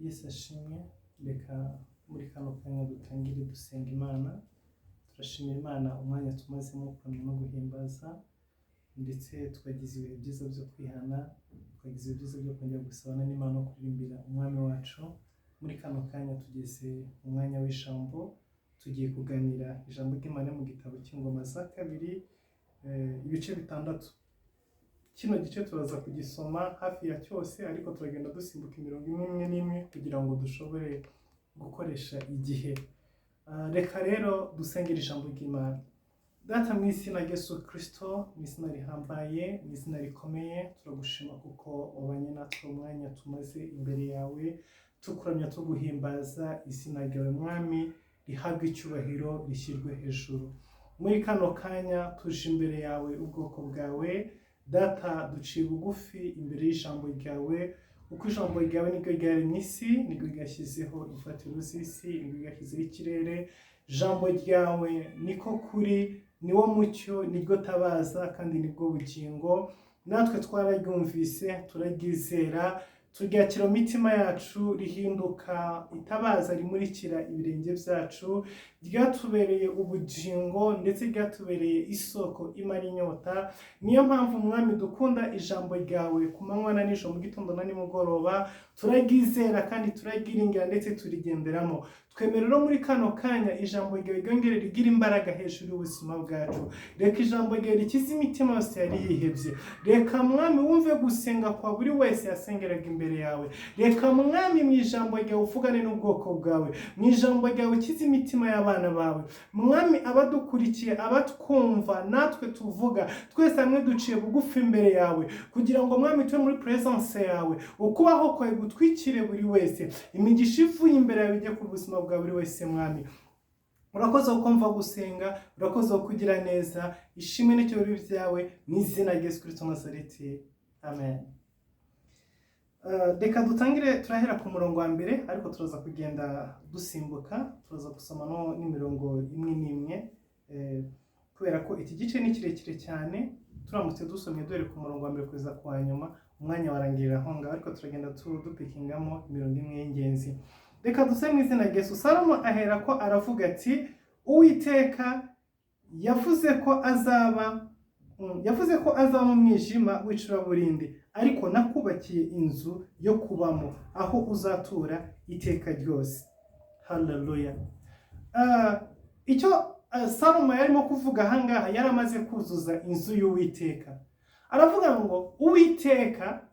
Yesu ashimwe. Reka muri kano kanya dutangire dusenga Imana. Turashimira Imana umwanya tumazemo kuramya no guhimbaza, ndetse twagize ibihe byiza byo kwihana, twagize ibihe byiza byo kongera gusabana n'Imana no kuririmbira Umwami wacu. Muri kano kanya tugeze mu mwanya w'ijambo, tugiye kuganira ijambo ry'Imana mu gitabo cy'Ingoma za Kabiri, ibice 6. Kino gice turaza kugisoma hafi ya cyose, ariko turagenda dusimbuka imirongo imwe imwe n'imwe kugira ngo dushobore gukoresha igihe. Reka rero dusengere ijambo ry'Imana. Data, mu izina rya Yesu Kristo, mu izina rihambaye, mu izina rikomeye, turagushima kuko wabanye natwe umwanya tumaze imbere yawe, tukuramya, tuguhimbaza. Izina ryawe, Mwami, rihabwe icyubahiro, rishyirwe hejuru. Muri kano kanya tuje imbere yawe, ubwoko bwawe. Data, duciye bugufi imbere y'ijambo ryawe, kuko ijambo ryawe niryo ryaremye isi, niryo ryashyizeho imfatiro z'isi, niryo ryashyizeho ikirere. Ijambo ryawe niko kuri, niwo mucyo, niryo tabaza kandi nibwo bugingo. Natwe twararyumvise, turaryizera, turyakira mu mitima yacu, rihinduka itabaza rimurikira ibirenge byacu. Ryatubereye ubugingo, ndetse ryatubereye isoko imara inyota. Niyo mpamvu, Mwami, dukunda ijambo ryawe ku manywa na nijoro, mu gitondo na nimugoroba. Turaryizera kandi turaryiringira, ndetse turigenderamo. Twemera rero muri kano kanya ijambo ryawe ryongere rigira imbaraga hejuru y'ubuzima bwacu. Reka ijambo ryawe rikize imitima yose yari yihebye. Reka, Mwami, wumve gusenga kwa buri wese yasengeraga imbere yawe. Reka, Mwami, mu ijambo ryawe uvugane n'ubwoko bwawe, mu ijambo ryawe ukize imitima y'abana bawe. Mwami, abadukurikiye, abatwumva, natwe tuvuga, twese hamwe duciye bugufi imbere yawe kugira ngo, Mwami, tube muri presence yawe, ukubaho kwawe gutwikire buri wese, imigisha ivuye imbere yawe ijye ku buzima bwa buri wese. Mwami, urakoze kumva gusenga, urakoze kugira neza. Ishimwe n'icyubahiro byawe, mu izina rya Yesu Kristo Nazareti, amen. Reka dutangire. Turahera ku murongo wa mbere, ariko turaza kugenda dusimbuka, turaza gusoma no n'imirongo imwe n'imwe, kubera ko iki gice ni kirekire cyane. Turamutse dusomye duhere ku murongo wa mbere kugeza ku wa nyuma, umwanya warangirira aho ngaho, ariko turagenda dupikingamo imirongo imwe y'ingenzi. Reka dusome mu izina rya Yesu. Salomo ahera ko aravuga ati: "Uwiteka yavuze ko azaba yavuze ko azaba mu mwijima w'icuraburindi, ariko nakubakiye inzu yo kubamo, aho uzatura iteka ryose." Haleluya! Icyo Salomo yarimo kuvuga ahangaha, yari amaze kuzuza inzu y'Uwiteka. Aravuga ngo Uwiteka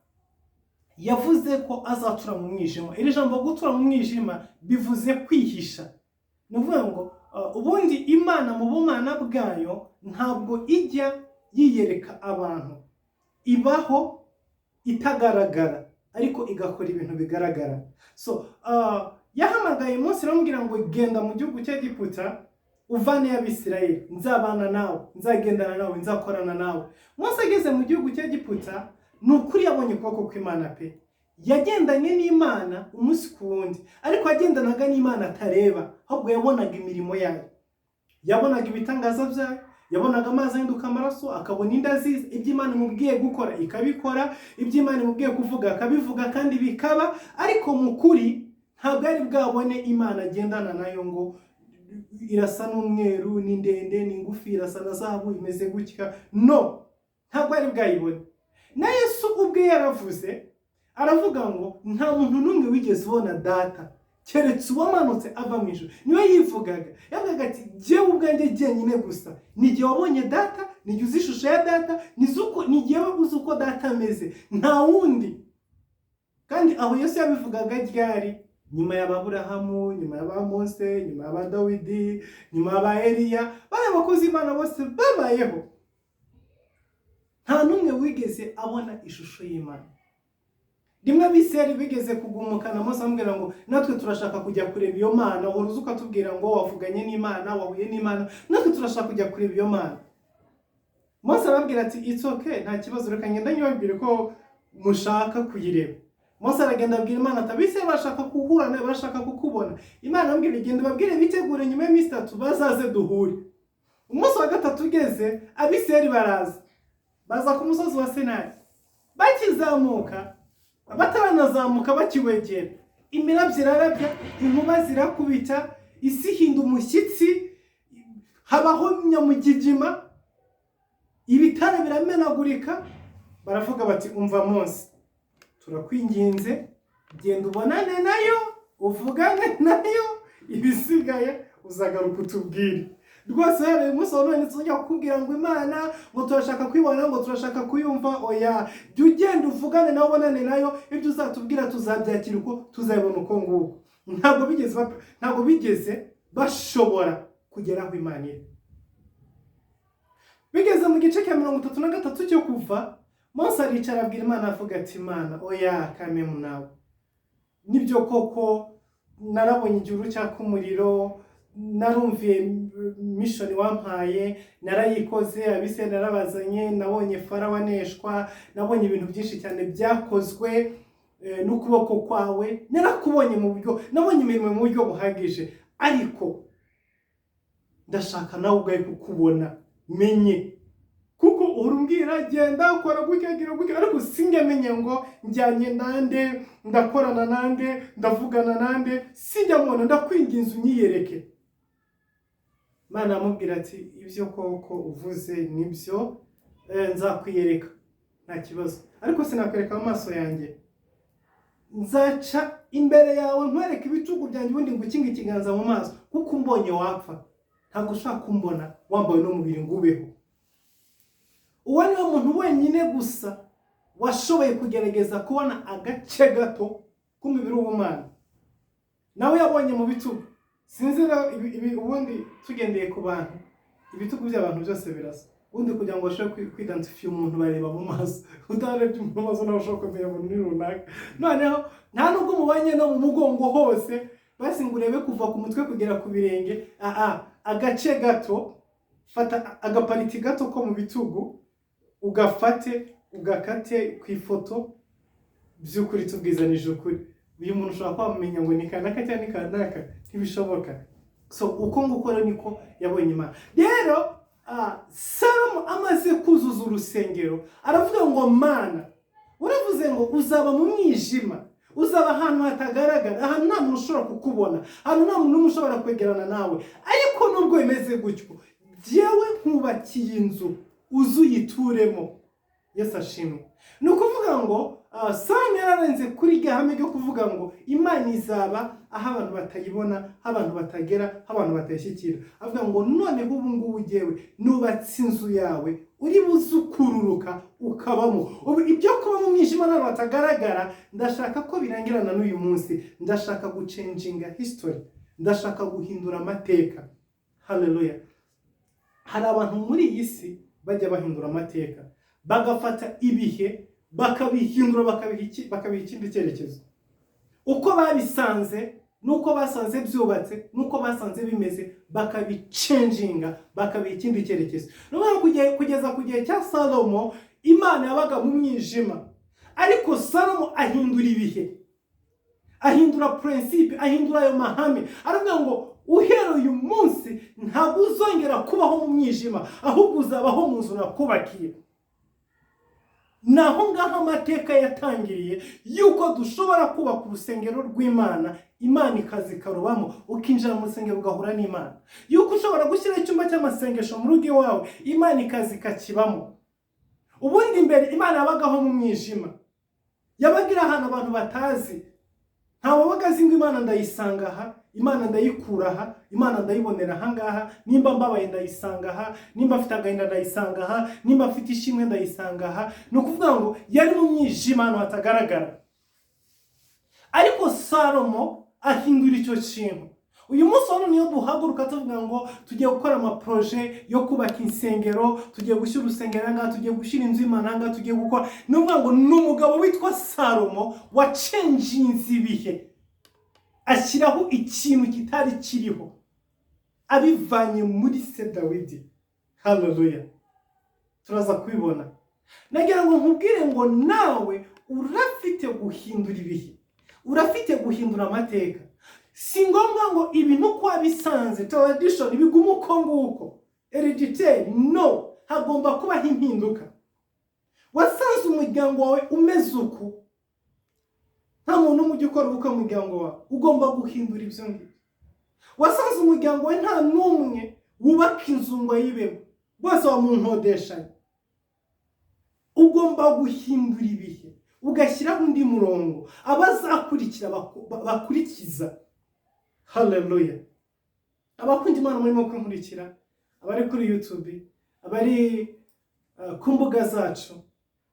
yavuze ko azatura mu mwijima. Iri jambo gutura mu mwijima bivuze kwihisha. Ni ukuvuga ngo ubundi Imana mu bumana bwayo ntabwo ijya yiyereka abantu, ibaho itagaragara ariko igakora ibintu bigaragara. So yahamagaye Mose, aramubwira ngo: "Genda mu gihugu cy'Egiputa, uvaneyo Abisirayeli, nzabana nawe, nzagendana nawe, nzakorana nawe." Mose ageze mu gihugu cy'Egiputa, ni ukuri yabonye ukuboko kw'Imana pe. Yagendanye n'Imana umunsi ku wundi, ariko yagendanaga n'Imana atareba, ahubwo yabonaga imirimo yayo, yabonaga ibitangaza byayo, yabonaga amazi ahinduka amaraso, akabona inda ziza, ibyo Imana imubwiye gukora ikabikora, ibyo Imana imubwiye kuvuga akabivuga kandi bikaba. Ariko mu kuri ntabwo yari bwabone Imana agendana nayo ngo irasa n'umweru, ni ndende, ni ngufi, irasa na zahabu, imeze gutya. No, ntabwo yari bwayibone. Na Yesu ubwe yaravuze, aravuga ngo nta muntu n'umwe wigeze ubona Data keretse uwamanutse ava mu ijuru. Niwe yivugaga, yavugaga ati: "Jyewe ubwanjye jyenyine gusa ni jye wabonye Data, ni jye uzi ishusho ya Data, ni jyewe uzi uko Data ameze, nta wundi." Kandi aho Yesu yabivugaga ryari? Nyuma ya Aburahamu, nyuma ya ba Mose, nyuma ya ba Dawidi, nyuma ya ba Eliya. Bariya bakozi Imana bose babayeho, nta n'umwe wigeze abona ishusho y'Imana. Rimwe Abisirayeli bigeze kugumukana Mose, amubwira ngo: "Natwe turashaka kujya kureba iyo Mana. Uhora uza ukatubwira ngo wavuganye n'Imana, wahuye n'Imana, natwe turashaka kujya kureba iyo Mana." Mose arababwira ati: "It's okay, nta kibazo, reka ngenda nyibabwire ko mushaka kuyireba." Mose aragenda abwira Imana ati: "Abisirayeli bashaka guhura nawe, bashaka kukubona." Imana amubwira: "Genda ubabwire bitegure, nyuma y'iminsi 3 bazaze duhure." Umunsi wa gatatu ugeze, Abisirayeli baraza, baza ku musozi wa Sinayi. Bakizamuka, bataranazamuka, bakiwegera Imirabyo irarabya, inkuba zirakubita, isi ihinda umushyitsi, habaho nyamugigima, ibitare biramenagurika. Baravuga bati: "Umva Mose, turakwinginze, genda ubonane nayo, uvugane nayo, ibisigaye uzagaruka utubwire." Rwose uhereye umunsi wa none tuzajya kukubwira ngo Imana, ngo turashaka kuyibona, ngo turashaka kuyumva. Oya, jya ugenda uvugane nawe, ubonane nayo, ibyo uzatubwira tuzabyakira uko tuzabibona uko nguko. Ntabwo bigeze bashobora kugera aho Imana iri. Bigeze mu gice cya 33 cyo Kuva, Mose aricara abwira Imana, avuga ati: "Imana, oya, kamemu, nawe nibyo koko narabonye igihuru cyaka umuriro, narumviye mission wampaye, narayikoze, Abisirayeli narabazanye, nabonye Farawo aneshwa, nabonye ibintu byinshi cyane byakozwe n'ukuboko kwawe, narakubonye mu buryo, nabonye imirimo mu buryo buhagije, ariko ndashaka nawe ubwawe kukubona, menye, kuko urumbwira genda ukora gutya, gira gutya, ariko sinjya menye ngo njyanye nande, ndakorana nande, ndavugana nande, sinjya mubona. Ndakwinginze unyiyereke." Imana amubwira ati: "Ibyo koko uvuze nibyo, nzakwiyereka nta kibazo, ariko sinakwereka mu maso yanjye. Nzaca imbere yawe nkwereka ibitugu byanjye, ubundi ngukinge ikiganza mu maso, kuko umbonye wapfa. Ntabwo ushobora kumbona wambaye n'umubiri ngo ubeho." Uwo niwe muntu wenyine gusa washoboye kugerageza kubona agace gato k'umubiri w'ubumana, nawe yabonye mu bitugu. Sinzi rero ubundi tugendeye ku bantu, ibitugu by'abantu byose birasa. Ubundi kugira ngo bashobore kwidantifiya umuntu bareba mu maso. Utarebye mu maso nawe ushobora kumenya umuntu ni runaka. Noneho nta nubwo umubonye no mu mugongo hose, basi ngo urebe kuva ku mutwe kugera ku birenge. Aa, agace gato, fata agapariti gato ko mu bitugu, ugafate ugakate ku ifoto. By'ukuri, tubwizanije ukuri, uyu muntu ushobora kuba wamumenya ngo ni kanaka cyangwa ni kanaka? Ntibishoboka. So uko nguko rero niko yabonye Imana. Rero Salomo amaze kuzuza urusengero, aravuga ngo: "Mana, uravuze ngo uzaba mu mwijima, uzaba ahantu hatagaragara, ahantu nta muntu ushobora kukubona, ahantu nta muntu n'umwe ushobora kwegerana nawe. Ariko nubwo bimeze gutyo, jyewe nkubakiye inzu, uze uyituremo." Yesu ashimwe. Ni ukuvuga ngo Salomo yararenze kuri iryo hame ryo kuvuga ngo Imana izaba aho abantu batayibona, aho abantu batagera, aho abantu batayishyikira. Avuga ngo: "Noneho ubu ngubu jyewe nubatse inzu yawe, uri buze ukururuka ukabamo. Ubu ibyo kuba mu mwijima n'ahantu hatagaragara, ndashaka ko birangirana n'uyu munsi. Ndashaka gucenjinga history, ndashaka guhindura amateka." Haleluya! Hari abantu muri iyi si bajya bahindura amateka, bagafata ibihe bakabihindura, bakabiha ikindi cyerekezo. Uko babisanze n'uko basanze byubatse n'uko basanze bimeze, bakabicenjinga, bakabiha ikindi cyerekezo. Ni ukuvuga ngo kugeza ku gihe cya Salomo, Imana yabaga mu mwijima, ariko Salomo ahindura ibihe, ahindura principe, ahindura ayo mahame. Aravuga ngo: "Uhereye uyu munsi ntabwo uzongera kubaho mu mwijima, ahubwo uzabaho mu nzu nakubakiye." Ni aho ngaho amateka yatangiriye yuko dushobora kubaka urusengero rw'Imana, Imana ikaza ikarubamo, ukinjira mu rusengero ugahura n'Imana, yuko ushobora gushyira icyumba cy'amasengesho mu rugo iwawe, Imana ikaza ikakibamo. Ubundi mbere Imana yabagaho mu mwijima, yabaga iri ahantu abantu batazi. Nta wabaga azi ngo Imana ndayisanga aha, Imana ndayikura aha, Imana ndayibonera aha ngaha, nimba mbabaye ndayisanga aha, nimba mfite agahinda ndayisanga aha, nimba mfite ishimwe ndayisanga aha. Ni ukuvuga ngo yari mu mwijima, ahantu hatagaragara, ariko Salomo ahindura icyo kintu. Uyu munsi wa none niyo duhaguruka tuvuga ngo tugiye gukora amaprojet yo kubaka insengero, tugiye gushyira urusengero aha ngaha, tugiye gushyira inzu y'Imana aha ngaha, tugiye gukora, ni ukuvuga ngo ni umugabo witwa Salomo wacenjinze ibihe, ashyiraho ikintu kitari kiriho, abivanye muri se Dawidi. Haleluya! Turaza kubibona. Nagira ngo nkubwire ngo nawe urafite guhindura ibihe, urafite guhindura amateka. Si ngombwa ngo ibintu uko wabisanze, tradition, bigume uko nguko, héréditaire. No, hagomba kubaho impinduka. Wasanze umuryango wawe umeze uku, ntabwo wasanze umuryango wawe umeze uku. Nta muntu umwe ujya ukora ubukwe mu muryango wawe. Ugomba guhindura ibyo ngibyo. Wasanze umuryango we nta n'umwe wubaka inzu ngo ayibemo, bose bamunkodeshanya. Ugomba guhindura ibihe, ugashyiraho undi murongo abazakurikira bakurikiza. Haleluya! Abakunda Imana murimo kunkurikira, abari kuri YouTube, abari ku mbuga zacu,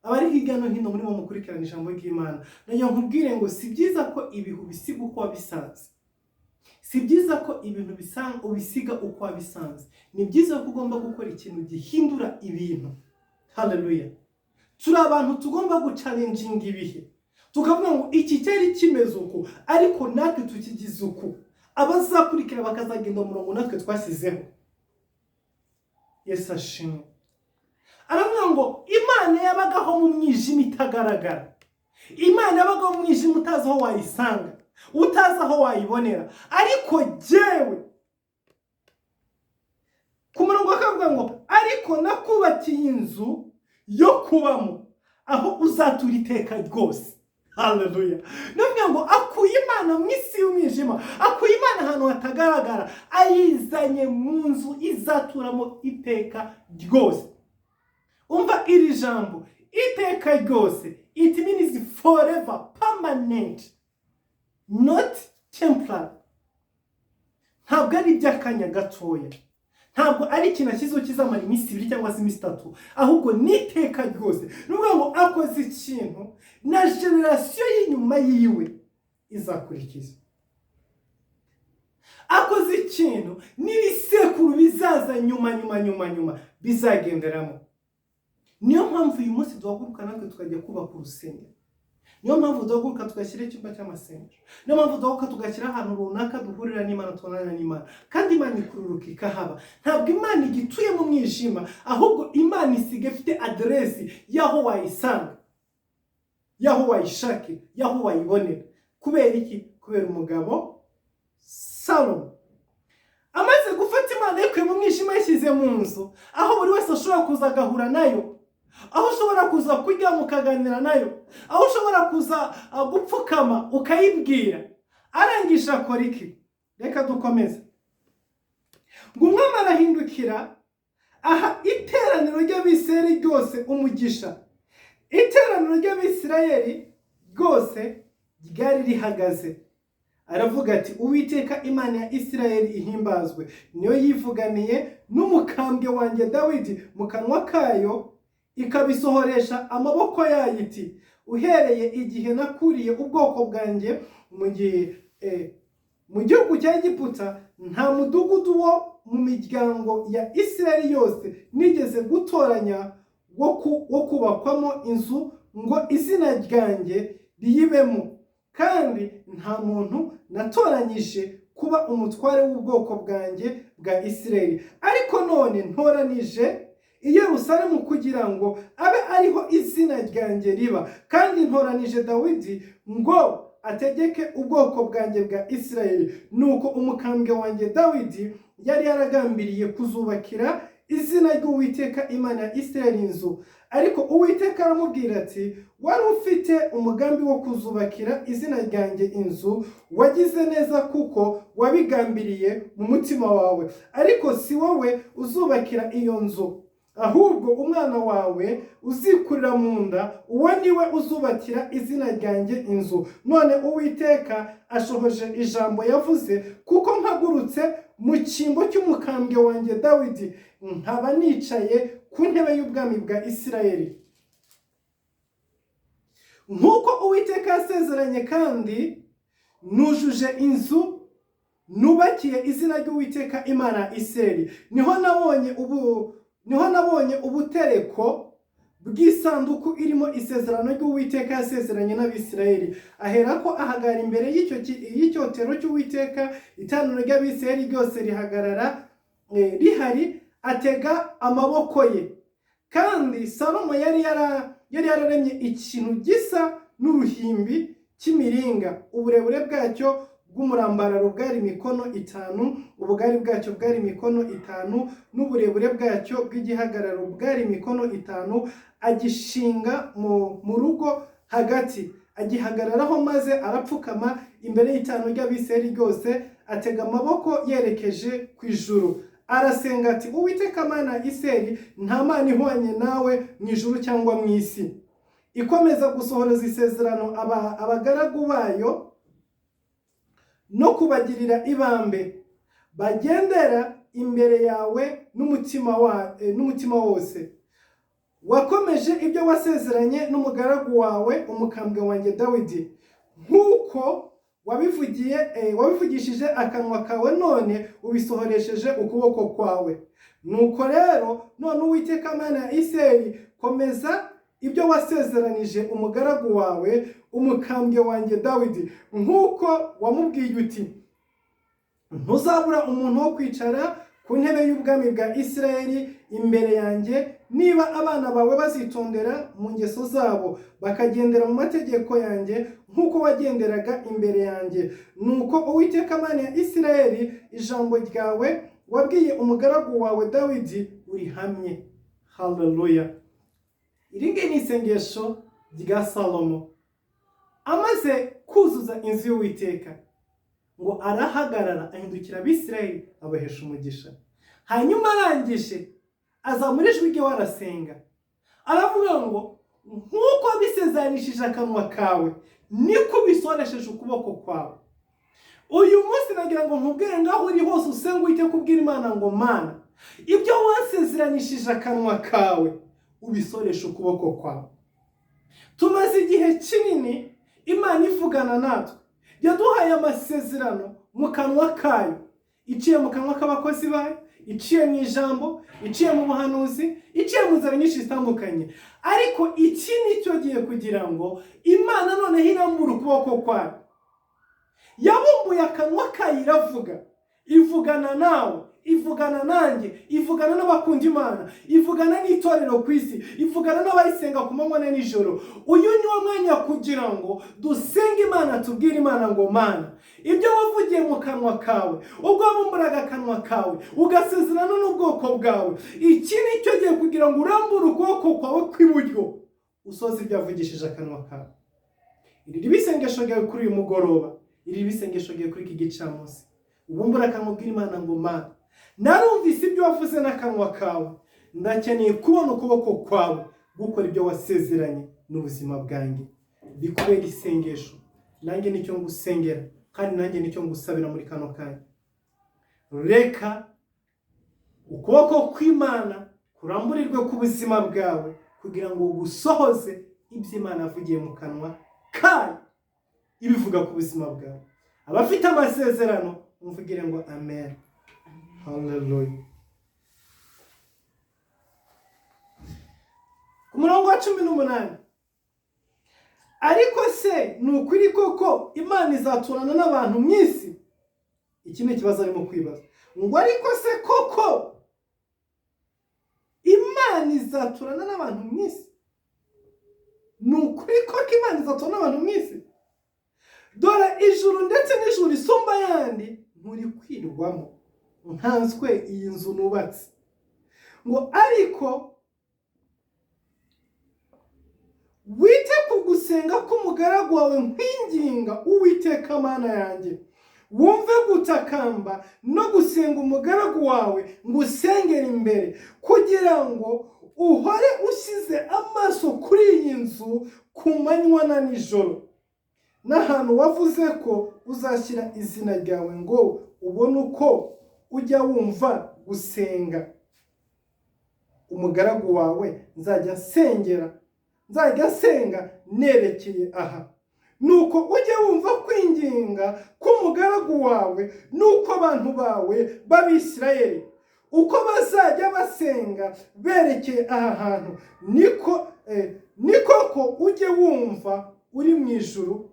abari hirya no hino murimo mukurikirana ijambo ry'Imana, nagira nkubwire ngo si byiza ko ibihu bisiga uko wabisanze. Si byiza ko ibintu ubisiga uko wabisanze. Ni byiza ko ugomba gukora ikintu gihindura ibintu. Haleluya! Turi abantu tugomba guchallenginga ibihe, tukavuga ngo iki cyari kimeze uku, ariko natwe tukigize uku, abazakurikira bakazagenda mu murongo natwe twashyizeho. Yesu ashimwe. Aravuga ngo Imana yabagaho mu mwijima itagaragara, Imana yabagaho mu mwijima utazi aho wayisanga, utazi aho wayibonera, ariko jyewe, ku murongo akavuga ngo ariko nakubakiye inzu yo kubamo, aho uzatura iteka ryose. Haleluya! Ndavuga ngo akuye Imana mu isi y'umwijima, akuye Imana ahantu hatagaragara, ayizanye mu nzu izaturamo iteka ryose. Umva iri jambo "iteka ryose". It means forever, permanent, not temporary. Ntabwo ari iby'akanya gatoya, ntabwo ari ikintu ashyizeho kizamara iminsi 2 cyangwa se iminsi 3, ahubwo ni iteka ryose. Ni ukuvuga ngo akoze ikintu na génération y'inyuma yiwe izakurikiza, akoze ikintu n'ibisekuru bizaza nyuma nyuma nyuma nyuma bizagenderamo. Niyo mpamvu uyu munsi duhaguruka natwe tukajya kubaka urusengero, niyo mpamvu duhaguruka tugashyira icyumba cy'amasengesho, niyo mpamvu duhaguruka tugashyira ahantu runaka duhurira n'Imana, tubonana n'Imana, kandi Imana ikururuka ikahaba. Ntabwo Imana igituye mu mwijima, ahubwo Imana isiga ifite aderesi y'aho wayisanga, y'aho wayishakira, y'aho wayibonera. Kubera iki? Kubera umugabo Salomo amaze gufata Imana yikuye mu mwijima, yashyize mu nzu aho buri wese ashobora kuza agahura nayo, aho ushobora kuza kuryama ukaganira nayo, aho ushobora kuza gupfukama ukayibwira. Arangije akora iki? Reka dukomeze. Ngo umwami arahindukira, aha iteraniro ry'Abisirayeli ryose umugisha. Iteraniro ry'Abisirayeli ryose ryari rihagaze. Aravuga ati: "Uwiteka Imana ya Isirayeli ihimbazwe, niyo yivuganiye n'umukambwe wanjye Dawidi mu kanwa kayo, ikabisohoresha amaboko yayo, iti: 'Uhereye igihe nakuriye ubwoko bwanjye mu gihugu cya Egiputa, nta mudugudu wo mu miryango ya Isirayeli yose nigeze gutoranya wo kubakwamo inzu ngo izina ryanjye riyibemo, kandi nta muntu natoranyije kuba umutware w'ubwoko bwanjye bwa Isirayeli. Ariko none ntoranije i Yerusalemu kugira ngo abe ariho izina ryanjye riba, kandi ntoranije Dawidi ngo ategeke ubwoko bwanjye bwa Isirayeli.' Nuko umukambwe wanjye Dawidi yari yaragambiriye kuzubakira izina ry'Uwiteka Imana ya Isirayeli inzu. Ariko Uwiteka aramubwira ati: 'Wari ufite umugambi wo kuzubakira izina ryanjye inzu, wagize neza kuko wabigambiriye mu mutima wawe. Ariko si wowe uzubakira iyo nzu, ahubwo umwana wawe uzikurira mu nda, uwo ni we uzubakira izina ryanjye inzu.' None Uwiteka ashohoje ijambo yavuze, kuko mpagurutse mu cyimbo cy'umukambwe wanjye Dawidi, nkaba nicaye ku ntebe y'ubwami bwa Isirayeli nk'uko Uwiteka yasezeranye, kandi nujuje inzu nubakiye izina ry'Uwiteka Imana ya Isirayeli. Niho nabonye ubutereko bw'isanduku irimo isezerano ry'Uwiteka yasezeranye n'Abisirayeli." Aherako ahagarara imbere y'icyotero cy'Uwiteka, iteraniro ry'Abisirayeli ryose rihagarara rihari, atega amaboko ye. Kandi Salomo yari yararemye ikintu gisa n'uruhimbi cy'imiringa. Uburebure bwacyo bw'umurambararo bwari imikono 5, ubugari bwacyo bwari imikono 5, n'uburebure bwacyo bw'igihagararo bwari imikono 5, agishinga mu rugo hagati. Agihagararaho maze arapfukama imbere y'iteraniro ry'Abisirayeli ryose, atega amaboko yerekeje ku ijuru, arasenga ati: "Uwiteka Mana ya Isirayeli, nta Mana ihwanye nawe mu ijuru cyangwa mu isi, ikomeza gusohoreza isezerano abagaragu bayo no kubagirira ibambe bagendera imbere yawe n'umutima wose. Wakomeje ibyo wasezeranye n'umugaragu wawe, umukambwe wanjye Dawidi, nk'uko wabivugishije akanwa kawe, none ubisohoresheje ukuboko kwawe. Nuko rero none, Uwiteka Mana ya Isirayeli, komeza ibyo wasezeranije umugaragu wawe, umukambwe wanjye Dawidi, nk'uko wamubwiye uti: 'Ntuzabura umuntu wo kwicara ku ntebe y'ubwami bwa Isirayeli imbere yanjye, niba abana bawe bazitondera mu ngeso zabo, bakagendera mu mategeko yanjye nk'uko wagenderaga imbere yanjye.' Nuko, Uwiteka Mana ya Isirayeli, ijambo ryawe wabwiye umugaragu wawe Dawidi urihamye." Haleluya! Iri ngiri ni isengesho rya Salomo amaze kuzuza inzu y'Uwiteka. Ngo arahagarara, ahindukira Abisirayeli, abahesha umugisha. Hanyuma arangije azamura ijwi rye, arasenga, aravuga ngo: "Nk'uko bisezeranishije akanwa kawe, niko ubisoresheje ukuboko kwawe." Uyu munsi nagira ngo nkubwire ngaho uri hose, usenga uhite kubwira Imana ngo: "Mana, ibyo wasezeranishije akanwa kawe ubisoreshe ukuboko kwawe." Tumaze igihe kinini Imana ivugana natwe, yaduhaye amasezerano mu kanwa kayo, iciye mu kanwa k'abakozi bayo, iciye mu ijambo, iciye mu buhanuzi, iciye mu nzira nyinshi zitandukanye. Ariko iki ni cyo gihe kugira ngo Imana noneho irambure ukuboko kwayo. Yabumbuye akanwa kayo iravuga, ivugana nawe, ivugana nanjye, ivugana n'abakunda Imana, ivugana n'itorero ku isi, ivugana n'abayisenga ku manywa na nijoro. Uyu ni wo mwanya kugira ngo dusenge Imana, tubwire Imana ngo: "Mana, ibyo wavugiye mu kanwa kawe ubwo wabumburaga akanwa kawe ugasezerana n'ubwoko bwawe, iki ni cyo gihe kugira ngo urambure ukuboko kwawe kw'iburyo, usoze ibyo wavugishije akanwa kawe." Iri ribe isengesho ryawe kuri uyu mugoroba, iri ribe isengesho ryawe kuri iki gicamunsi. Ubumbura akanwa, ubwira Imana ngo: "Mana, narumvise ibyo wavuze n'akanwa kawe, ndakeneye kubona ukuboko kwawe gukora ibyo wasezeranye n'ubuzima bwanjye." Bikubera isengesho, nanjye nicyo ngusengera kandi nanjye nicyo ngusabira muri kano kanya. Reka ukuboko kw'Imana kuramburirwe ku buzima bwawe kugira ngo gusohoze ibyo Imana yavugiye mu kanwa kayo, ibivuga ku buzima bwawe. Abafite amasezerano muvugire ngo amen. Haleluya! Ku murongo wa 18: "Ariko se ni ukuri koko Imana izaturana n'abantu mu isi?" Iki ni ikibazo arimo kwibaza ngo: "Ariko se koko Imana izaturana n'abantu mu isi? Ni ukuri koko Imana izaturana n'abantu mu isi? Dore ijuru ndetse n'ijuru risumba ayandi nturikwirwamo, nkanswe iyi nzu nubatse." Ngo: "Ariko wite ku gusenga k'umugaragu wawe nkwinginga, Uwiteka Mana yanjye, wumve gutakamba no gusenga umugaragu wawe ngusengera imbere, kugira ngo uhore ushyize amaso kuri iyi nzu ku manywa na nijoro, n'ahantu wavuze ko uzashyira izina ryawe, ngo ubone uko ujya wumva gusenga umugaragu wawe nzajya nsenga nerekeye aha. Nuko ujye wumva kwinginga k'umugaragu wawe n'uko abantu bawe b'Abisirayeli uko bazajya basenga berekeye aha hantu. Ni koko ujye wumva uri mu ijuru,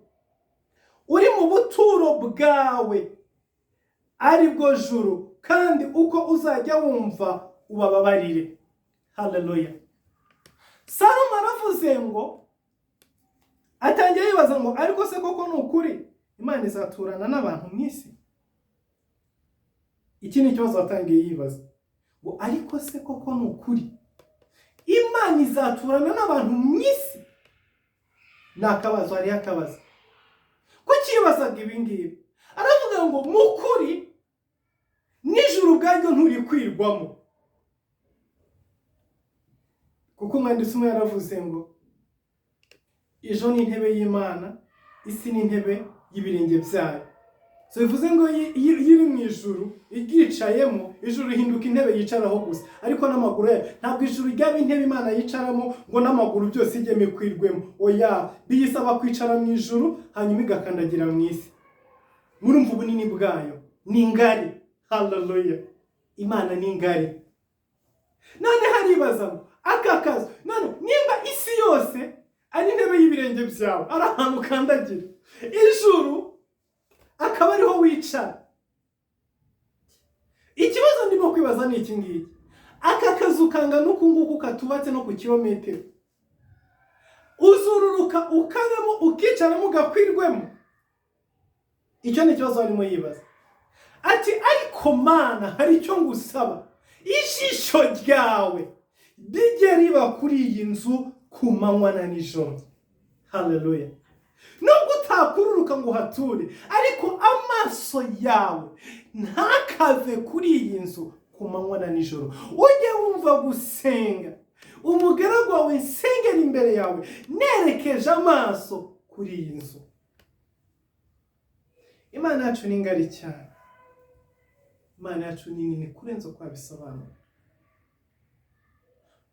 uri mu buturo bwawe, ari bwo juru, kandi uko uzajya wumva ubababarire." Haleluya! Salomo aravuze ngo, atangiye yibaza ngo: "Ariko se koko ni ukuri Imana izaturana n'abantu mu isi?" Iki ni ikibazo watangiye yibaza ngo: "Ariko se koko ni ukuri Imana izaturana n'abantu mu isi?" Ni akabazo, hariho akabazo. Kuki yibazaga ibi ngibi? Aravuga ngo mu kuri nijoro ubwaryo nturikwirwamo, kuko umwanditsi umwe yaravuze ngo ijuru ni intebe y'Imana, isi ni intebe y'ibirenge byayo. So bivuze ngo iyo iri mu ijuru iryicayemo, ijuru rihinduka intebe yicaraho gusa, ariko n'amaguru yayo. Ntabwo ijuru ryaba intebe Imana yicaramo ngo n'amaguru byose ijyemo ikwirwemo. Oya, biyisaba kwicara mu ijuru, hanyuma igakandagira mu isi. Murumva ubunini bwayo, ni ngari. Haleluya! Imana ni ngari. None haribaza ngo aka kazu, none nimba isi yose ari intebe y'ibirenge byawe, ari ahantu ukandagira, ijuru akaba ariho wicara, ikibazo ndimo kwibaza ni iki ngiki: aka kazu kangana uku nguku, katubatse no ku kilometero, uzururuka ukabemo, ukicaramo, ugakwirwemo? Icyo ni ikibazo arimo yibaza. Ati: "Ariko Mana, hari icyo ngusaba: ijisho ryawe rijye riba kuri iyi nzu ku manywa na nijoro." Haleluya! Nubwo utakururuka ngo uhature, ariko amaso yawe ntakave kuri iyi nzu ku manywa na nijoro. Ujye wumva gusenga umugaragu wawe nsengera imbere yawe nerekeje amaso kuri iyi nzu. Imana yacu ni ngari cyane, Imana yacu ni nini kurenza uko wabisobanura.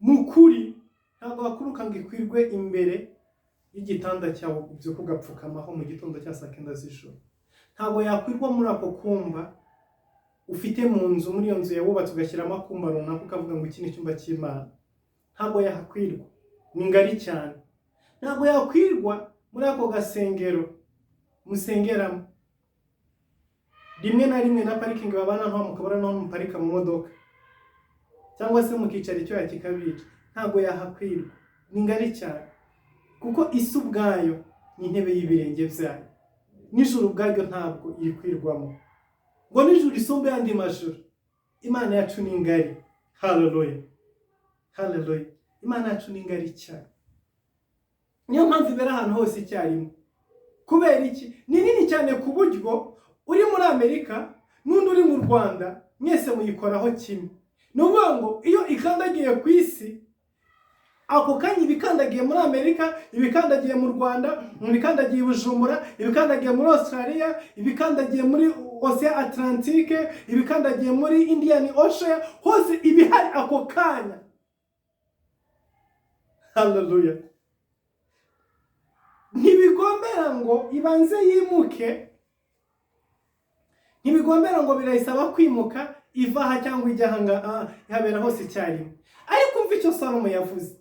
Mu kuri ntabwo wakuruka ngo ikwirwe imbere y'igitanda cyawe, ubyuka ugapfukamaho mu gitondo cya saa 9 z'ijoro. Ntabwo yakwirwa muri ako kumba ufite mu nzu, muri iyo nzu yawubatse ugashyiramo akumba runaka, ukavuga ngo iki ni icyumba cy'Imana. Ntabwo yahakwirwa, ni ngari cyane. Ntabwo yakwirwa muri ako gasengero musengeramo. Rimwe na rimwe na parikingi babana nto, mukabura naho muparika mu modoka, cyangwa se mukicara icyoya kikabica. Ntabwo yahakwirwa, ni ngari cyane, kuko isi ubwayo ni intebe y'ibirenge byayo, n'ijuru ubwaryo ntabwo irikwirwamo, ngo n'ijuru isumbe yandi majuru. Imana yacu ni ngari. Haleluya, haleluya! Imana yacu ni ngari cyane, niyo mpamvu ibera ahantu hose icyarimwe. Kubera iki? Ni nini cyane ku buryo uri muri Amerika n'undi uri mu Rwanda mwese muyikoraho kimwe. Ni ukuvuga ngo iyo ikandagiye ku isi, ako kanya ibikandagiye muri Amerika, ibikandagiye mu Rwanda, ibikandagiye i Bujumbura, ibikandagiye muri Australia, ibikandagiye muri Océan Atlantique, ibikandagiye muri Indian Ocean, hose ibihari ako kanya. Haleluya! Ntibigombera ngo ibanze yimuke, ntibigombera ngo birayisaba kwimuka iva aha cyangwa ijya aha ngaha, ihabera hose icyarimwe. Ariko umva icyo Salomo yavuze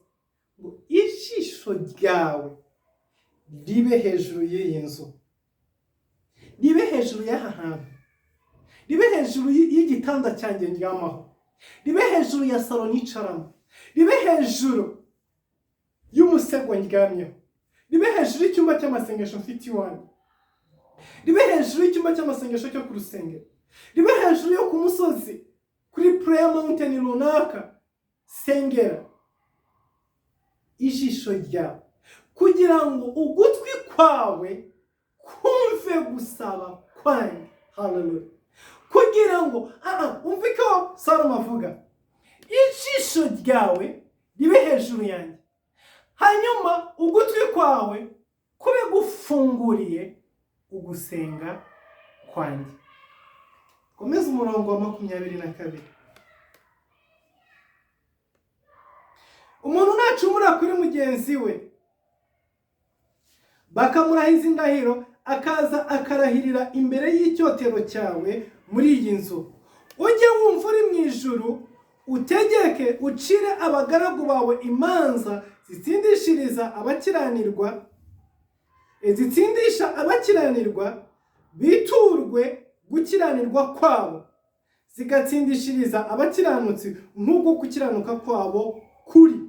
ngo: "Ijisho ryawe ribe hejuru y'iyi nzu, ribe hejuru y'aha hantu, ribe hejuru y'igitanda cyanjye ndyamaho, ribe hejuru ya salo nicaramo, ribe hejuru y'umusego ndyamyeho, ribe hejuru y'icyumba cy'amasengesho mfite iwanjye, ribe hejuru y'icyumba cy'amasengesho cyo ku rusengero, ribe hejuru yo ku musozi kuri prayer mountain runaka sengera, ijisho ryawe, kugira ngo ugutwi kwawe kumve gusaba kwanjye." Haleluya! Kugira ngo umve icyo Salomo avuga: ijisho ryawe ribe hejuru yanjye, hanyuma ugutwi kwawe kube gufunguriye ugusenga kwanjye. Komeza umurongo wa 22. Umuntu nacumura kuri mugenzi we, bakamurahiza indahiro, akaza akarahirira imbere y'icyotero cyawe muri iyi nzu, ujye wumva uri mu ijuru, utegeke, ucire abagaragu bawe imanza zitsindishiriza abakiranirwa, zitsindisha abakiranirwa, biturwe gukiranirwa kwabo, zigatsindishiriza abakiranutsi nk'uko gukiranuka kwabo kuri.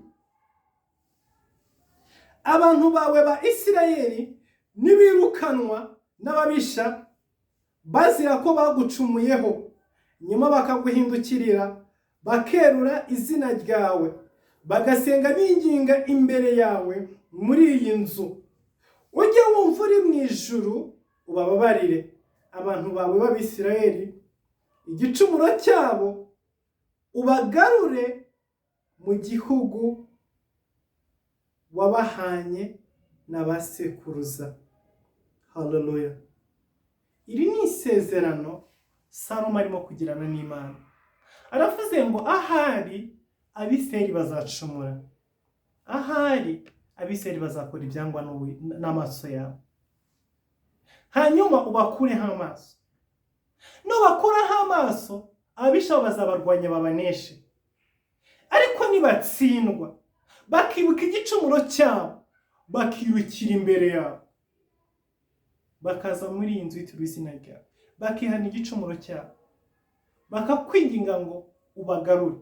Abantu bawe ba Isirayeli nibirukanwa n'ababisha bazira ko bagucumuyeho, nyuma bakaguhindukirira, bakerura izina ryawe, bagasenga binginga imbere yawe muri iyi nzu. Ujye wumva uri mu ijuru ubababarire abantu bawe b'Abisirayeli igicumuro cyabo, ubagarure mu gihugu wabahanye na ba sekuruza. Haleluya! Iri ni isezerano Salomo arimo kugirana n'Imana. Aravuze ngo ahari Abisirayeli bazacumura, ahari Abisirayeli bazakora ibyangwa n'amaso yawe, hanyuma ubakureho amaso. Nubakuraho amaso, ababisha bazabarwanya babaneshe. Ariko nibatsindwa bakibuka igicumuro cyabo, bakirukira imbere yawe, bakaza muri iyi nzu yitiriwe izina ryawe, bakihana igicumuro cyabo, bakakwinginga ngo ubagarure,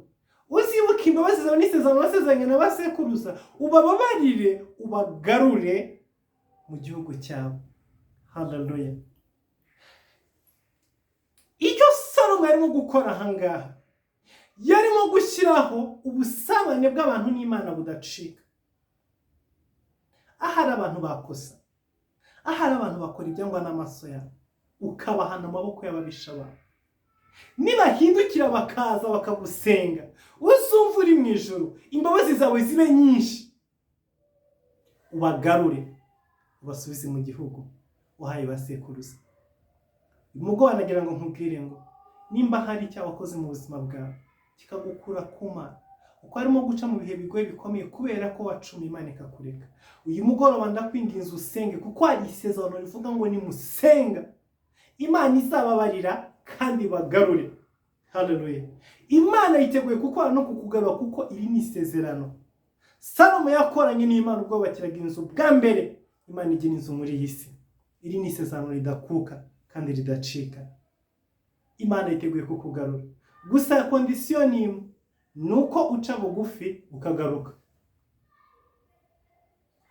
uzibuke imbabazi zawe n'isezerano wasezeranye na ba sekuruza, ubababarire, ubagarure mu gihugu cyabo. Haleluya! Icyo Salomo yarimo gukora ahangaha, yarimo gushyiraho ubusabane bw'abantu n'Imana budacika. Ahari abantu bakosa, ahari abantu bakora ibyangwa n'amaso yabo, ukabahana amaboko y'ababisha babo, nibahindukira bakaza bakagusenga, uzumva uri mu ijuru, imbabazi zawe zibe nyinshi, ubagarure, ubasubize mu gihugu wahaye ba sekuruza. Uyu mugoroba nagira ngo nkubwire ngo nimba hari icyaha wakoze mu buzima bwawe kikagukura ku Mana, uko arimo guca mu bihe bigoye bikomeye kubera ko wacumuye Imana ikakureka, uyu mugoroba ndakwinginze usenge, kuko hari isezerano rivuga ngo nimusenga Imana izababarira kandi bagarure. Haleluya! Imana yiteguye kukora no kukugarura, kuko iri ni isezerano Salomo yakoranye n'Imana ubwo bubakiraga inzu bwa mbere. Imana igira inzu muri iyi si. Iri ni isezerano ridakuka kandi ridacika. Imana yiteguye kukugarura, gusa condition ni imwe, ni uko uca bugufi ukagaruka.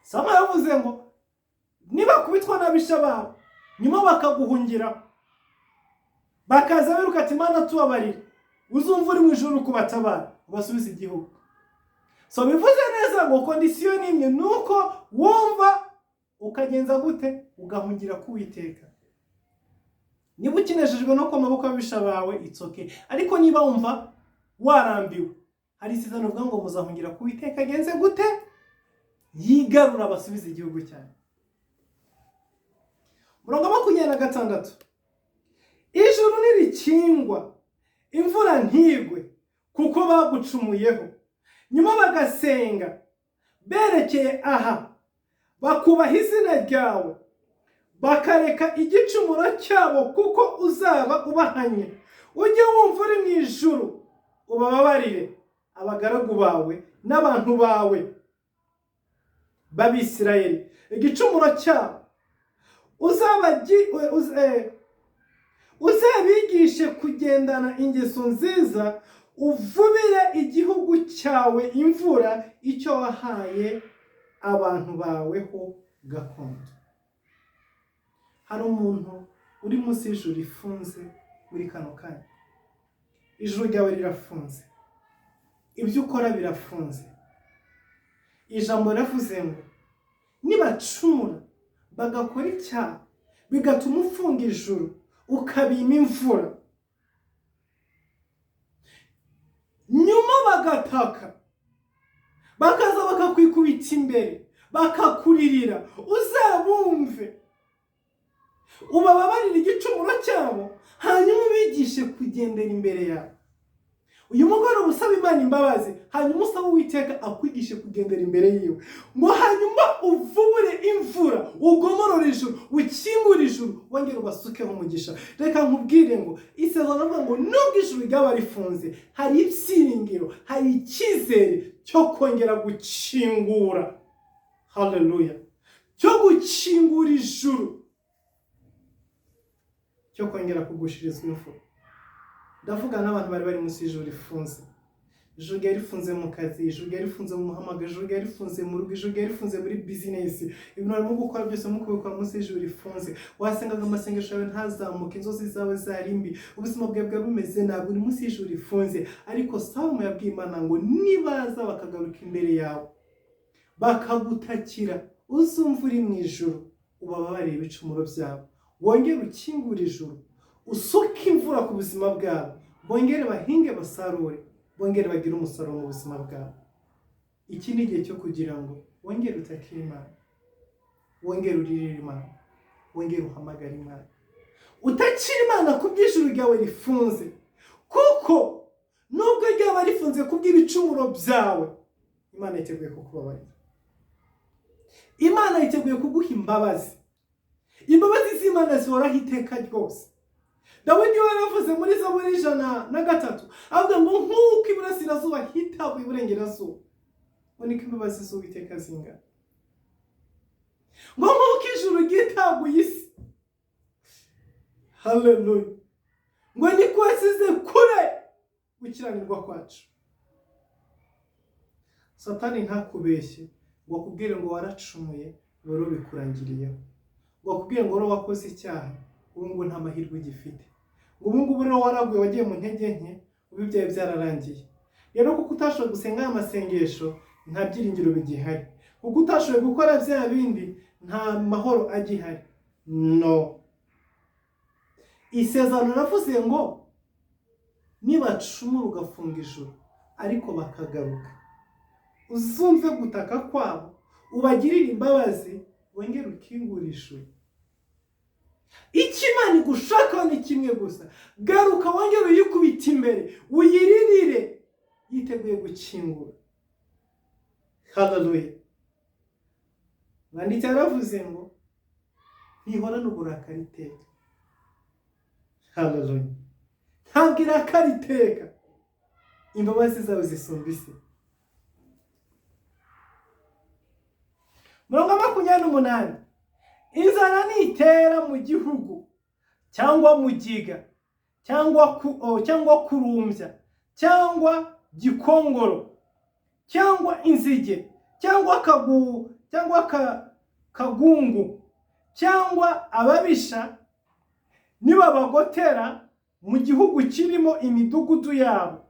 Salomo yavuze ngo nibakubitwa n'abisha babo, nyuma bakaguhungira, bakaza biruka ati Imana tubabarire, uzumva uri mu ijuru kubatabara, ubasubize igihugu. So bivuze neza ngo condition ni imwe, ni uko wumva ukagenza gute, ugahungira ku Uwiteka. Niba ukinejejwe no ku maboko y'ababisha bawe, it's okay. Ariko niba wumva warambiwe, hari isezerano rivuga ngo muzahungira ku Uwiteka, agenze gute, yigarura abasubize igihugu cyanyu. Murongo 26: ijuru nirikingwa, imvura ntigwe kuko bagucumuyeho, nyuma bagasenga berekeye aha, bakubaha izina ryawe, bakareka igicumuro cyabo, kuko uzaba ubahanye, ujye wumva uri mu ijuru ubababarire abagaragu bawe n'abantu bawe b'Abisirayeli igicumuro cyabo, uzabigishe kugendana ingeso nziza, uvubire igihugu cyawe imvura, icyo wahaye abantu bawe ho gakondo. Hari umuntu uri munsi y'ijuru rifunze muri kano kanya. Ijuru ryawe rirafunze, ibyo ukora birafunze. Ijambo riravuze ngo nibacumura bagakora icyaha bigatuma ufunga ijuru ukabima imvura, nyuma bagataka bakaza bakakwikubita imbere bakakuririra, uzabumve ubababarire igicumuro cyabo, hanyuma ubigishe kugendera imbere yawe. Uyu mugoroba usaba Imana imbabazi, hanyuma usaba Uwiteka akwigishe kugendera imbere yiwe, ngo hanyuma uvubure imvura, ugomorore ijuru, ukingure ijuru, wongere ubasukeho umugisha. Reka nkubwire ngo isezerano rivuga ngo nubwo ijuru ryaba rifunze, hari ibyiringiro, hari icyizere cyo kongera gukingura. Haleluya! Cyo gukingura ijuru, cyo kongera kugushirizwa imvura. Ndavuga n'abantu bari bari munsi y'ijuru rifunze. Ijuru ryari rifunze mu kazi, ijuru ryari rifunze mu muhamagaro, ijuru ryari rifunze mu rugo, ijuru ryari rifunze muri bizinesi. Ibintu barimo gukora byose mu kubikora munsi y'ijuru rifunze. Wasengaga amasengesho yawe ntazamuke, inzozi zawe zari mbi, ubuzima bwawe bwari bumeze nabi, uri munsi y'ijuru rifunze. Ariko Salomo yabwiye Imana ngo nibaza bakagaruka imbere yawe bakagutakira, uzumva uri mu ijuru. Ubababarire ibicumuro byabo, wongere ukingure ijuru, usuke imvura ku buzima bwabo, bongere bahinge, basarure, bongere bagire umusaruro mu buzima bwabo. Iki ni igihe cyo kugira ngo wongere utakire Imana, wongere uririre Imana, wongere uhamagare Imana, utakira Imana ku bw'ijuru ryawe rifunze, kuko nubwo ryaba rifunze ku bw'ibicumuro byawe, Imana yiteguye kukubabarira. Imana yiteguye kuguha imbabazi. Imbabazi z'Imana zihoraho iteka ryose. Dawidi we yaravuze muri Zaburi 103, avuga ngo nk'uko iburasirazuba hitaguye iburengerazuba, ngo niko imbabazi z'Uwiteka zingana, ngo nk'uko ijuru ryitaguye isi, haleluya, ngo niko yasize kure gukiranirwa kwacu. Satani ntakubeshye ngo akubwire ngo waracumuye, wari ubikurangiriyeho, ngo akubwire ngo wari wakoze icyaha, ubu ngubu nta mahirwe ugifite, ngo ubu ngubu rero waraguye, wagiye mu ntege nke, ubu ibyawe byararangiye. Rero kuko utashoboye gusenga aya masengesho, nta byiringiro bigihari, kuko utashoboye gukora bya bindi, nta mahoro agihari. No isezerano ravuze ngo nibacumura ugafunga ijuru, ariko bakagaruka, uzumve gutaka kwabo, ubagirire imbabazi, wongere ukingure ijuru. Icyo Imana igushakaho ni kimwe gusa: garuka, wongere uyikubite imbere, uyiririre, yiteguye gukingura. Haleluya! Mwanditsi yaravuze ngo ntihorane uburakari iteka. Haleluya! Ntabwo irakara iteka, imbabazi zawe zisumba isi. 28: inzara nitera mu gihugu, cyangwa mugiga, cyangwa kurumbya, cyangwa gikongoro, cyangwa inzige, cyangwa kagungu, cyangwa ababisha nibabagotera mu gihugu kirimo imidugudu yabo,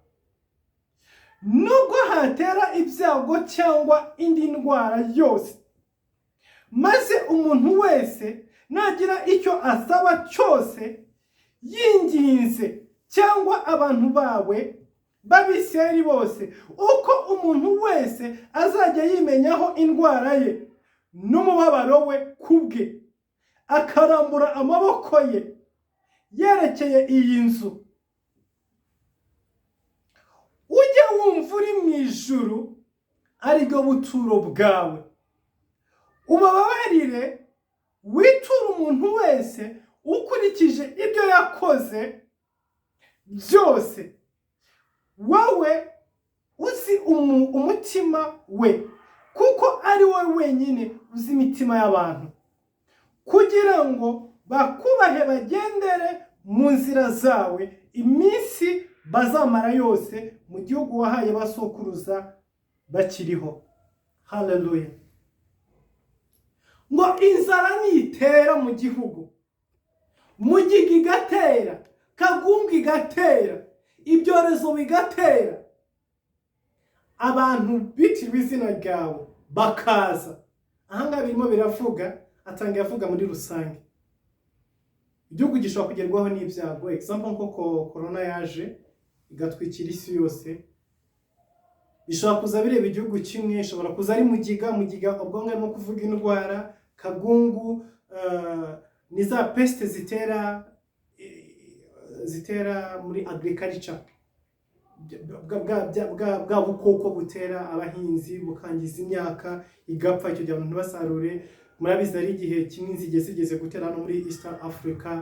nubwo hatera ibyago cyangwa indi ndwara yose, maze umuntu wese nagira icyo asaba cyose yinginze, cyangwa abantu bawe b'Abisirayeli bose, uko umuntu wese azajya yimenyaho indwara ye n'umubabaro we kubwe, akarambura amaboko ye yerekeye iyi nzu, ujye wumva uri mu ijuru, ariryo buturo bwawe, ubababarire, witure umuntu wese ukurikije ibyo yakoze byose, wowe uzi umutima we, kuko ari wowe wenyine uzi imitima y'abantu, kugira ngo bakubahe, bagendere mu nzira zawe iminsi bazamara yose mu gihugu wahaye basokuruza bakiriho. Haleluya! Ngo inzara nitera mu gihugu, mugiga igatera, kagungu igatera, ibyorezo bigatera, abantu bitiriwe izina ryawe bakaza. Ahangaha birimo biravuga, atangiye avuga muri rusange igihugu gishobora kugerwaho n'ibyago, example nko corona yaje igatwikira isi yose. Bishobora kuza bireba igihugu kimwe, ishobora kuza ari mugiga. Mugiga ubwo arimo kuvuga indwara, kagungu ni za peste zitera muri agriculture, bwa bukoko butera abahinzi bukangiza imyaka igapfa, icyo gihe abantu ntibasarure. Murabizi, ari igihe kimwe inzige zigeze gutera hano muri East Africa,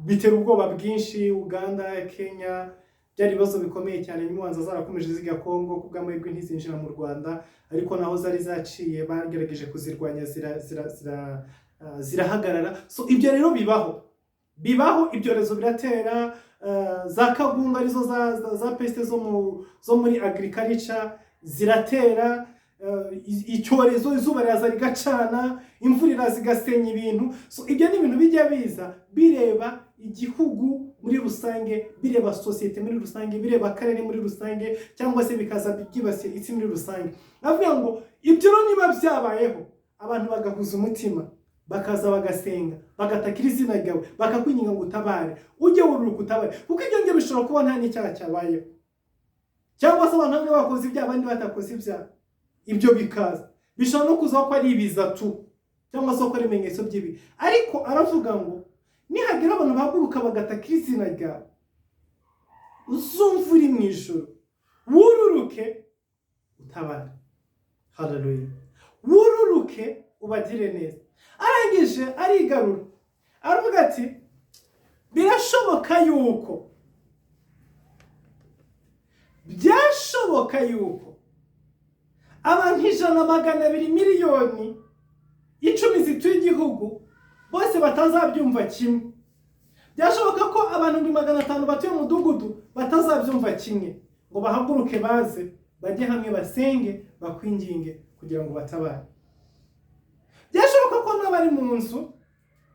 bitera ubwoba bwinshi. Uganda, Kenya, byari ibibazo bikomeye cyane. Nyuma zarakomeje zijya Kongo, ku bw'amahirwe ntizinjira mu Rwanda, ariko naho zari zaciye bagerageje kuzirwanya, zirahagarara. So ibyo rero bibaho, ibyorezo biratera, za kagunga arizo za peste zo muri agriculture ziratera, icyorezo, izuba riraza rigacana, imvura iraza igasenya ibintu. So ibyo ni ibintu bijya biza bireba igihugu muri rusange, bireba sosiyete muri rusange, bireba akarere muri rusange, cyangwa se bikaza byibasiye isi muri rusange. Avuga ngo ibyo rero niba byabayeho, abantu bagahuza umutima. Bakaza bagasenga, bagatakira izina ryawe, bakakwinginga ngo utabare, ujye wururuka utabare, kuko ibyo ngibyo bishobora kuba nta n'icyaha cyabayeho, cyangwa se abantu bamwe bakoze ibyaha, abandi batakoze ibyaha. Ibyo bikaza, bishobora no kuzaho ko ari ibiza tu, cyangwa se ko ari ibimenyetso by'ibi. Ariko aravuga ngo nihagira abantu bahaguruka bagatakira izina ryawe, uzumva uri mu ijuru, wururuke utabare. Haleluya! Wururuke ubagire neza. Arangije arigarura, aravuga ati birashoboka yuko, byashoboka yuko abantu 100, 200, 10 miliyoni zituye igihugu bose batazabyumva kimwe. Byashoboka ko abantu 500,000 batuye mu mudugudu batazabyumva kimwe, ngo bahaguruke baze bajye hamwe, basenge, bakwinginge kugira ngo batabare. Byashoboka ko n'abari mu nzu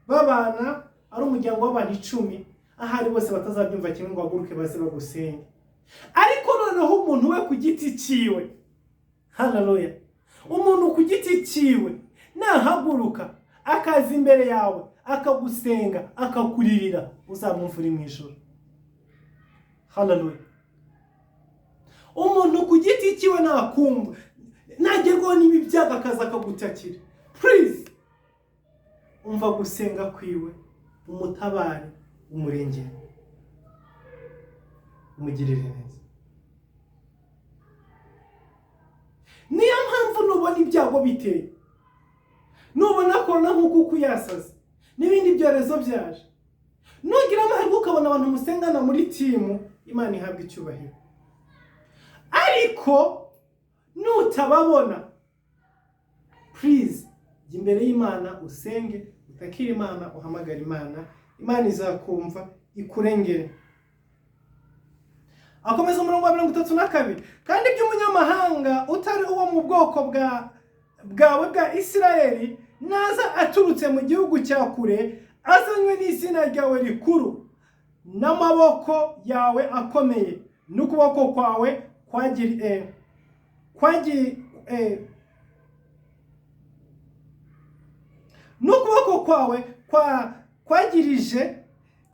babana ari umuryango w'abantu 10, ahari bose batazabyumva kimwe ngo bahaguruke baze bagusenge. Ariko noneho umuntu we ku giti cyiwe, haleluya, umuntu ku giti cyiwe nahaguruka akaza imbere yawe, akagusenga, akakuririra, uzamwumva uri mu ijuru. Haleluya! Umuntu ku giti cyiwe nakumva, nagerwaho n'ibi byago, akaza akagutakira, please umva gusenga kwiwe, umutabare, umurengere, umugirire neza. Niyo mpamvu nubona ibyago biteye, nubona korona nk'uko ukuyasaze n'ibindi byorezo byaje, nugira amahirwe ukabona abantu musengana muri team, Imana ihabwa icyubahiro. Ariko nutababona, please jya imbere y'Imana, usenge, utakire Imana, uhamagare Imana, Imana izakumva ikurengere. Akomeza umurongo wa 32: kandi iby'umunyamahanga utari uwo mu bwoko bwawe bwa Isirayeli, naza aturutse mu gihugu cya kure, azanywe n'izina ryawe rikuru n'amaboko yawe akomeye n'ukuboko kwawe n'ukuboko kwawe kwagirije,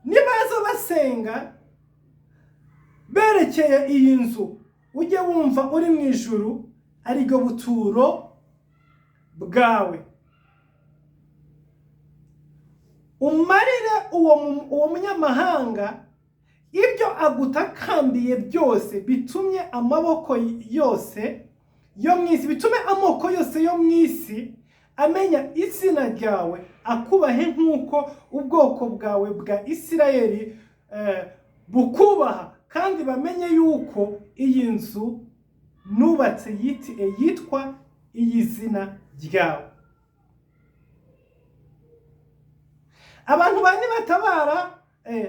nibaza basenga berekeye iyi nzu, ujye wumva uri mu ijuru, ariryo buturo bwawe, umarire uwo munyamahanga ibyo agutakambiye byose, bitumye amaboko yose yo mu isi, bitume amoko yose yo mu isi amenya izina ryawe, akubahe nk'uko ubwoko bwawe bwa Isirayeli bukubaha, kandi bamenye yuko iyi nzu nubatse yitwa iyi zina ryawe. Abantu bane batabara,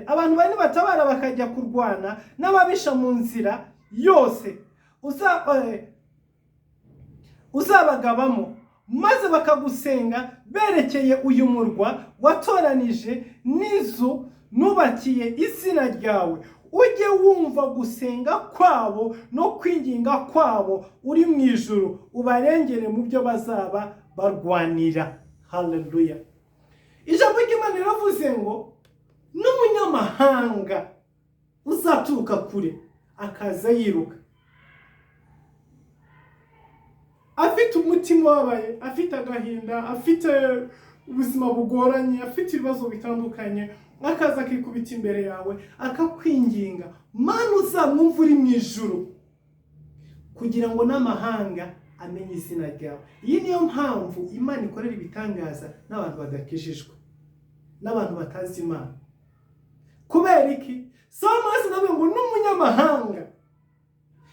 abantu bane batabara bakajya kurwana n'ababisha mu nzira yose uzabagabamo, maze bakagusenga berekeye uyu murwa watoranije n'inzu nubakiye izina ryawe, ujye wumva gusenga kwabo no kwinginga kwabo uri mu ijuru, ubarengere mu byo bazaba barwanira. Haleluya! Ijambo ry'Imana riravuze ngo n'umunyamahanga uzaturuka kure akaza yiruka, afite umutima ubabaye, afite agahinda, afite ubuzima bugoranye, afite ibibazo bitandukanye, akaza akikubita imbere yawe akakwinginga, Mana uzamwumva uri mu ijuru, kugira ngo n'amahanga amenye izina ryawe. Iyi niyo mpamvu Imana ikorera ibitangaza n'abantu badakijijwe, n'abantu batazi Imana. Kubera iki? Salomo nawe ngo n'umunyamahanga.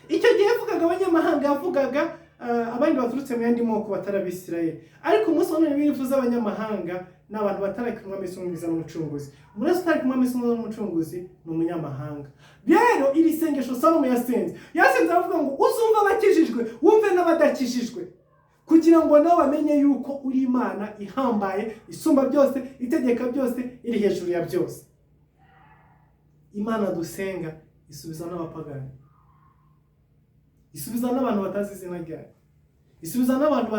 Icyo gihe yavugaga abanyamahanga, yavugaga abandi baturutse mu yandi moko batari Abisirayeli. Ariko umunsi wa none bivuze abanyamahanga ni abantu batarakira Umwami Yesu nk'Umukiza n'Umucunguzi. Umuntu wese utarakira Umwami Yesu n'Umucunguzi ni umunyamahanga. Rero iri sengesho Salomo yasenze, yasenze aravuga ngo uzumve abakijijwe, wumve n'abadakijijwe, kugira ngo nabo bamenye yuko uri Imana ihambaye, isumba byose, itegeka byose, iri hejuru ya byose. Imana dusenga isubiza n'abapagani, isubiza n'abantu batazi izina ryayo, isubiza n'abantu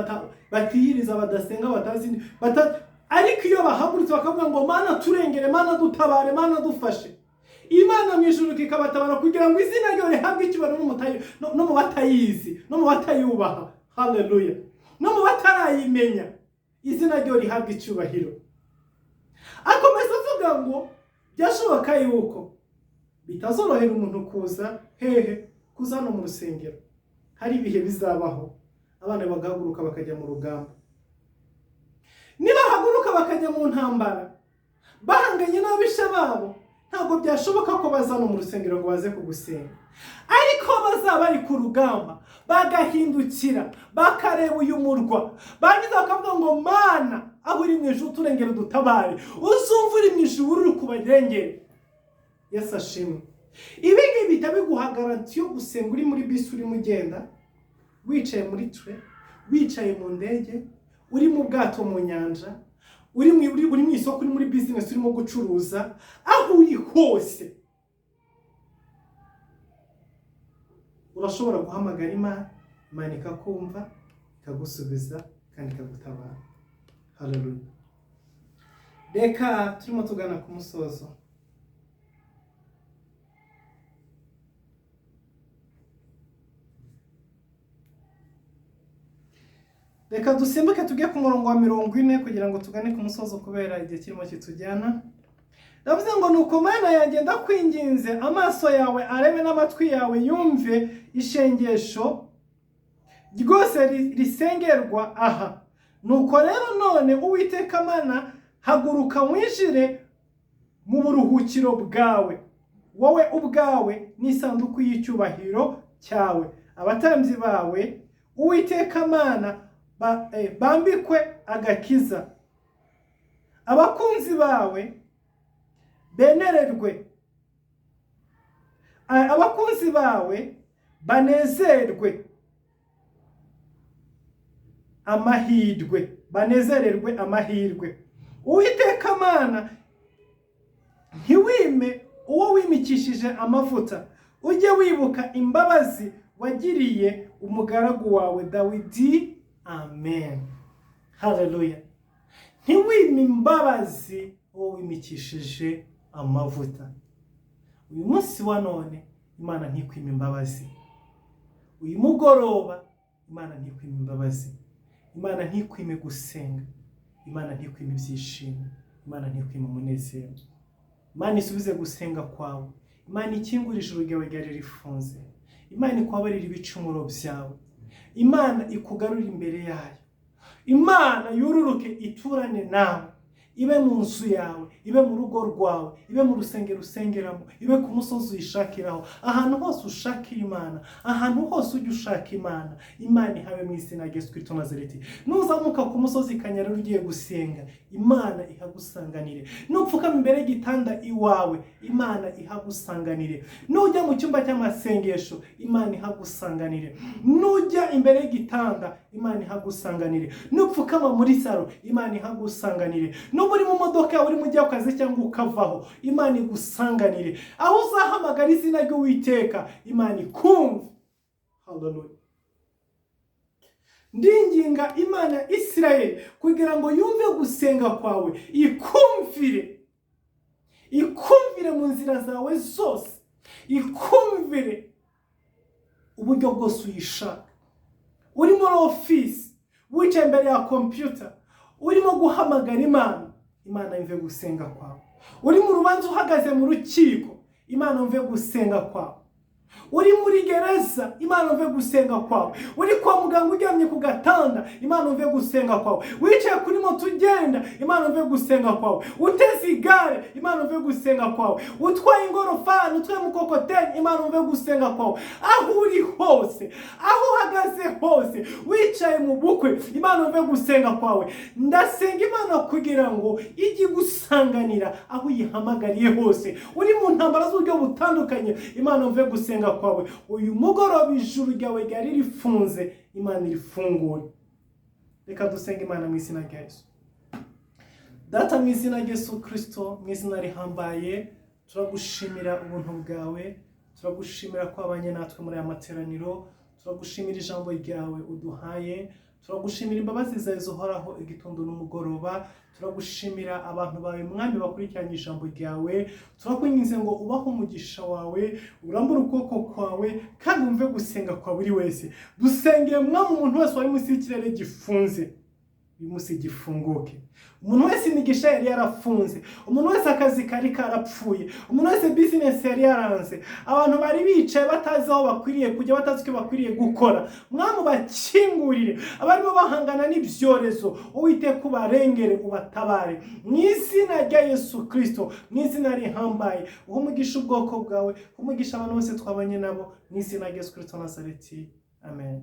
batiyiriza, badasenga, batazi, Ariko iyo bahagurutse bakavuga ngo Mana turengere, Mana dutabare, Mana dufashe, Imana mu ijuru ikabatabara kugira ngo izina ryayo rihabwe icyubahiro no mu batayizi, no mu batayubaha. Haleluya! No mu batarayimenya, izina ryayo rihabwe icyubahiro. Akomeza avuga ngo byashoboka yuko bitazorohera umuntu kuza hehe, kuza hano mu rusengero. Hari ibihe bizabaho abana bagahaguruka bakajya mu rugamba. Nibahaguruka bakajya mu ntambara bahanganye n'ababisha babo, ntabwo byashoboka ko baza hano mu rusengero ngo baze kugusenga. Ariko bazaba bari ku rugamba bagahindukira bakareba uyu murwa, barangiza bakavuga ngo Mana aho uri mu ijuru turengere udutabare, uzumva uri mu ijuru uri kubarengere. Yesu ashimwe. Ibi ngibi bihita biguha garanti yo gusenga uri muri bisi urimo ugenda, wicaye muri train, wicaye mu ndege, uri mu bwato mu nyanja, uri mu isoko, uri muri business urimo gucuruza, aho uri hose urashobora guhamagara Imana, Imana ikakumva, ikagusubiza kandi ikagutabara. Haleluya. Reka turimo tugana ku musozo. Reka dusimbuke tujye ku murongo wa 40 kugira ngo tugane ku musozo kubera igihe kirimo kitujyana. Ndavuze ngo nuko Mana yanjye ndakwinginze, amaso yawe arebe n'amatwi yawe yumve ishengesho rwose risengerwa aha. Nuko rero none Uwiteka Mana, haguruka winjire mu buruhukiro bwawe, wowe ubwawe n'isanduku y'icyubahiro cyawe, abatambyi bawe Uwiteka Mana bambikwe agakiza, abakunzi bawe benererwe, abakunzi bawe banezerwe amahirwe, banezererwe amahirwe. Uwiteka Mana, ntiwime uwo wimikishije amavuta, ujye wibuka imbabazi wagiriye umugaragu wawe Dawidi. Amen. Haleluya. Ntiwime imbabazi uwo wimikishije amavuta. Uyu munsi wa none Imana ntikwime imbabazi. Uyu mugoroba Imana ntikwime imbabazi. Imana ntikwime gusenga. Imana ntikwime ibyishimo. Imana ntikwime umunezero. Imana isubize gusenga kwawe. Imana ikingure ijuru ryawe ryari rifunze. Imana ikubabarire ibicumuro byawe. Imana ikugarure imbere yayo. Imana yururuke iturane nawe, ibe mu nzu yawe, ibe mu rugo rwawe, ibe mu rusengero usengeramo, ibe ku musozi uyishakiraho, ahantu hose ushakira Imana, ahantu hose ujya ushaka Imana, Imana ihabe mu izina rya Yesu Kristo Nazareti. Nuzamuka ku musozi Kanyarira ugiye gusenga, Imana ihagusanganire. Nupfukama imbere y'igitanda iwawe, Imana ihagusanganire. Nujya mu cyumba cy'amasengesho, Imana ihagusanganire. Nujya imbere y'igitanda, Imana ihagusanganire. Nupfukama muri saro, Imana ihagusanganire. Nuba uri mu modoka uri mu gihe akazi cyangwa ukavaho, Imana igusanganire. Aho uzahamagara izina ry'Uwiteka, Imana ikumve. Haleluya. Ndinginga Imana ya Isirayeli kugira ngo yumve gusenga kwawe, ikumvire, ikumvire mu nzira zawe zose, ikumvire uburyo bwose uyishaka. Uri muri ofisi, wicaye imbere ya kompiyuta, urimo guhamagara Imana, Imana yumve gusenga kwawe. Uri mu rubanza uhagaze mu rukiko, Imana yumve gusenga kwawe. Uri muri gereza, Imana yumve gusenga kwawe. Uri kwa muganga uryamye ku gatanda, Imana yumve gusenga kwawe. Wicaye kuri moto ugenda, Imana yumve gusenga kwawe. Uteze igare, Imana yumve gusenga kwawe. Utwaye ingorofani, utwaye mukokoteni, Imana yumve gusenga kwawe. Aho uri hose, aho uhagaze hose, wicaye mu bukwe, Imana yumve gusenga kwawe. Ndasenga Imana kugira ngo ijye igusanganira aho uyihamagariye hose. Uri mu ntambara z'uburyo butandukanye, Imana yumve gusenga kwawe. Uyu mugoroba ijuru ryawe ryari rifunze, Imana irifungure. Reka dusenge Imana mu izina rya Yesu. Data, mu izina rya Yesu Kristo, mu izina rihambaye, turagushimira ubuntu bwawe, turagushimira ko wabanye natwe muri aya materaniro, turagushimira ijambo ryawe uduhaye, Turagushimira imbabazi zawe zihoraho igitondo n'umugoroba. Turagushimira abantu bawe, Mwami, bakurikiranye ijambo ryawe. Turakwinginze ngo ubahe umugisha wawe, urambure ukuboko kwawe kandi wumve gusenga kwa buri wese. Dusengeye, Mwami, umuntu wese wari munsi y'ikirere gifunze, uyu munsi gifunguke. Umuntu wese imigisha yari yarafunze, umuntu wese akazi kari karapfuye, umuntu wese bizinesi yari yaranze, abantu bari bicaye batazi aho bakwiriye kujya, batazi icyo bakwiriye gukora, Mwami, ubakingurire. Abarimo bahangana n'ibyorezo, Uwiteka, ubarengere, ubatabare mu izina rya Yesu Kirisito, mu izina rihambaye. Uhe umugisha ubwoko bwawe, uhe umugisha abantu bose twabanye nabo, mu izina rya Yesu Kirisito Nazareti, amen.